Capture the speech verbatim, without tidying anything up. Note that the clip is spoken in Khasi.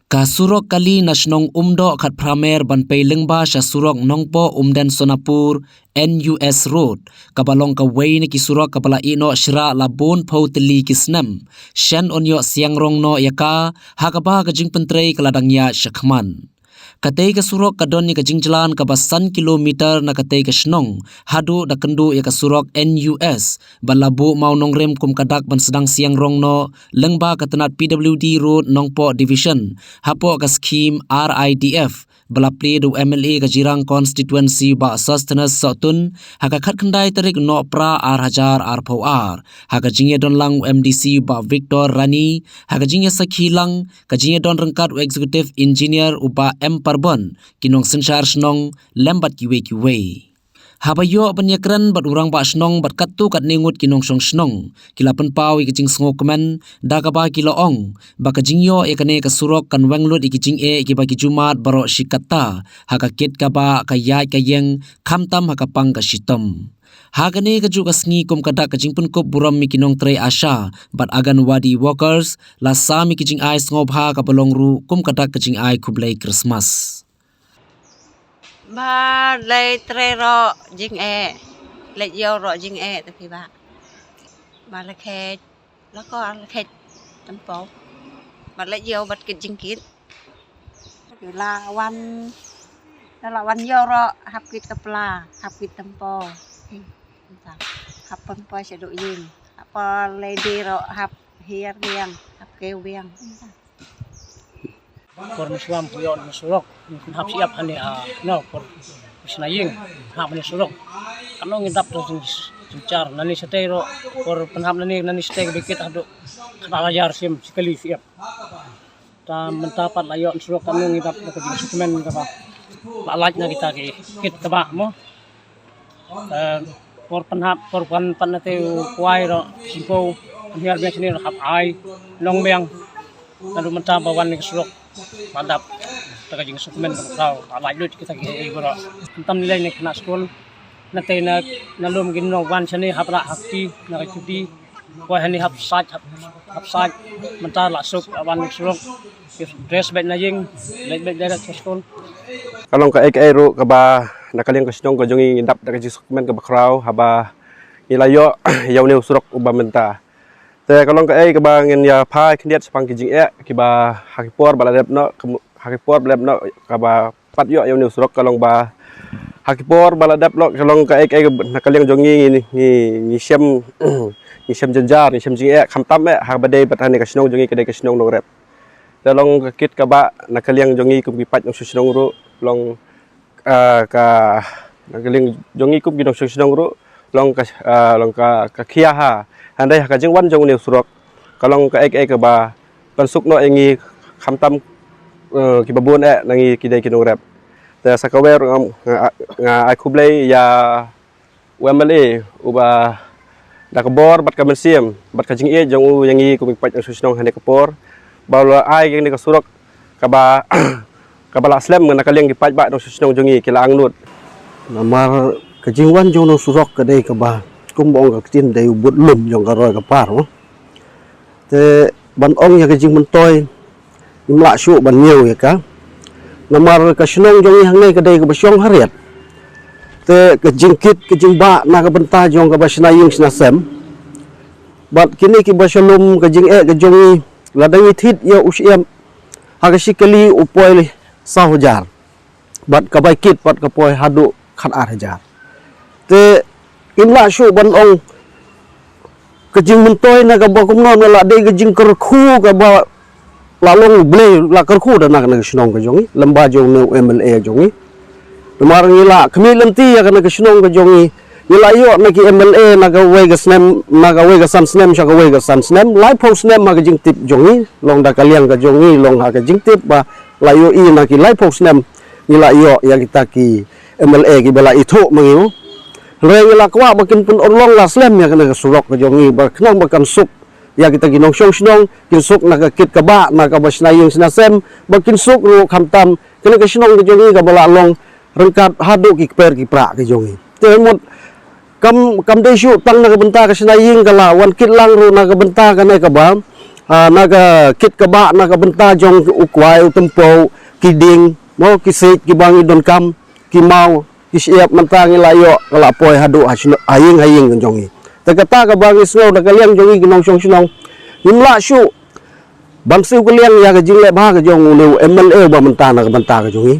Ka surok kali na shnong Umdoh Khatphra Mer ban pei lyngba sha surok Nongpoh Umden Sonapur, N U S Road, kaba long kawei na ki surok kaba la ih noh shrah la bun phew tylli ki snem, shen yn ïoh siang rong noh ïa ka, ha kaba ka jingpyntrei ka la dang ïaid shakhmat. Katei ka surok ka don ïa ka jingjlan kaba san kilometer na katei ka shnong haduh da kynduh ïa ka surok N U S, bad la buh mawnongrim kum ka dak ban sdang siang rong noh lyngba ka tnat P W D Road, Nongpoh Division, hapoh ka skhim R I D F, ba la plie da u M L A ka Jirang Constituency, Bah Sosthenes Sohtun, ha ka khatkhyndai tarik Nohprah ar hajar arphew ar. Ha ka jingïadon lang u M D C, Bah Victor Rani, ha ka jingïasakhi lang ka jingïadon ryngkat u Executive Engineer, u Bah M Parbon, ki nongsynshar shnong lem bad kiwei kiwei. Haba ïoh ban ïakren bad u rangbah shnong bad katto katne ngut ki nongshong shnong, ki la pynpaw ïa ka jingsngewkmen, da kaba ki la ong ba ka jingïoh ïa kane ka surok kan weng lut ïa ki jingeh kiba ki ju mad baroh shi katta, ha ka kit kaba ka ïaid ka ïeng, khamtam ha ka pang ka shitom. Ha kane kajuh ka sngi kum ka dak ka jingpynkup burom ïa ki nongtrei ASHA bad Anganwadi workers, la sam ïa ki jingai sngewbha kaba long ruh kum ka dak ka jingai khublei Christmas. Ba leit trei roh jingeh, leit ïew roh jingeh te phi ba. Ba la khet, la kor la khet tympew. Ba leit ïew bad kit jingkit. La wan, la wan ïew roh hap kit ka pla, hap kit tympew. Hap pynpoi sha duh ïing, hap leit die roh hap hiar biang, hap kew biang. Por mynshuwa phi ïoh na surok, pynhap shyiap hangne, ah, no, por shna ïing, pynhap hangne surok. Katno ngi dap to jing, jingchar, nangne shatei ruh, por pynhap nangne, nangne shatei ka bikit haduh khatar hajar shim shi kali shyiap. Ta mynta pat la ïoh na surok katno ngi dap to ka jingsngewkmen kaba la lait na kita ki kit kaba mo. Eh, por pynhap, por pan pan na te u kwai ro, singko, pynhiar biang sini ro hap ai, nong biang, naduh mynta ba wan ni ka surok, ba dap, ta ka jingsngewkmen ba khraw, ba lait lut kita ki ei ba ro. Khamtam ni lei ni khynnah skul, na te na, na lum ki nong wan sini hap rah hap ti, na ka chuti, Poi hani hap sait, hap, hap sait, mynta la suk, la wan surok, dress beit na ïing, leit beit direct sha skul. Ka long kaei kaei ruh kaba na ka liang ka shnong ka jong ngi ngi dap da ka jingsngewkmen kaba khraw haba ngi la ïoh ïa une u surok uba mynta. Te ka long kaei kaba ngin ïa phai khyndiat shaphang ki jingeh kiba ha ki por ba la dep noh, ha ki por ba la dep noh kaba pat ïoh ïa une u surok ka long ba ha ki por ba la dep noh ka long kaei kaei na ka liang jong ngi ngi, ngi, ngi shem, ngi shem jynjar, ngi shem jingeh, khamtam eh ha kaba dei bad hangne ka shnong jong ngi ka dei ka shnong nongrep. Te long ka kit kaba na ka liang jong ngi kum ki paid nongshong shnong ruh long, ah, ka, na ka liang jong ngi kum ki nongshong shnong ruh long ka, ah, long ka, ka khia ha. Hynrei ha ka jingwan jong une u surok ka long kaei kaei kaba pynsuk noh ïa ngi khamtam, eh, kiba bun eh na ngi ki dei ki nongrep. Te sa kawei ruh nga, nga, nga ai khublei ïa u M L A uba da ka bor bad ka mynsiem bad ka jingïeit jong u ïa ngi kum ki paid nongshong shnong hangne ka por ba u la ai ïa kane ka surok kaba, kaba la slem na ka liang ki paidbah nongshong shnong jong ngi ki la angnud. Namar ka jingwan jong une u surok ka dei kaba kumba ong ka ktien dei u bud lum jong ka roi ka par mo. Te ban ong ïa ka jingmyntoi ngim lah shuh ban ñiew ïa ka. Namar ka shnong jong ngi hangne ka dei kaba shong hariat. Te ka jingkit ka jingbah na ka bynta jong kaba shna ïing shna sem. Bad kine kiba shalum ka jingeh ka jong ngi lada ngi thied ïa u shyiap ha ka shi kali u poi saw hajar. Bad ka bai kit bad ka poi haduh khat ar hajar. Te ngim lah shuh ban ong ka jingmyntoi na kaba kumno na la dei ka jingkyrkhu kaba la long U Blei la kyrkhu da na ka shnong ka jong ngi lem bad jong une u M L A jong ngi. Namar ngi la khmih lynti ïa kane ka shnong ka jong ngi. Ngi la ïoh na ki M L A na kawei ka snem, na kawei ka san snem sha kawei ka san snem, laiphew snem ha ka jingtip jong ngi, long da ka liang ka jong ngi, long ha ka jingtip ba la ïohi na ki laiphew snem ngi la ïoh ïa kita ki M L A kiba la ithuh ma ngi. Hynrei ngi la kwah ba kin pynurlong la slem ïa kane ka surok ka jong ngi ba khnang ba kan suk ïa kita ki nongshong shnong, kin suk na ka kit ka bah, na kaba shna ïing shna sem, ba kin suk ruh khamtam kane ka shnong ka jong ngi kaba la long ryngkat haduh ki kper ki prah ka jong ngi. Te mut kam, kam dei shuh tang na ka bynta ka shna ïing, ka la wan kit lang ruh na ka bynta kane kaba ah, na ka kit ka bah, na ka bynta jong u kwai, u tympew, ki dieng, mo, ki siej kiba ngi donkam, ki maw, ki shyiap, mynta ngi la ïoh ka la poi haduh ha shno-, ha ïing ha ïing ka jong ngi. Te kata kaba ngi sngew da ka liang jong ngi ki nongshong shnong, ngim lah shuh ban siew ka liang ïa ka jingleh bha ka jong une u M L A uba mynta na ka bynta ka jong ngi.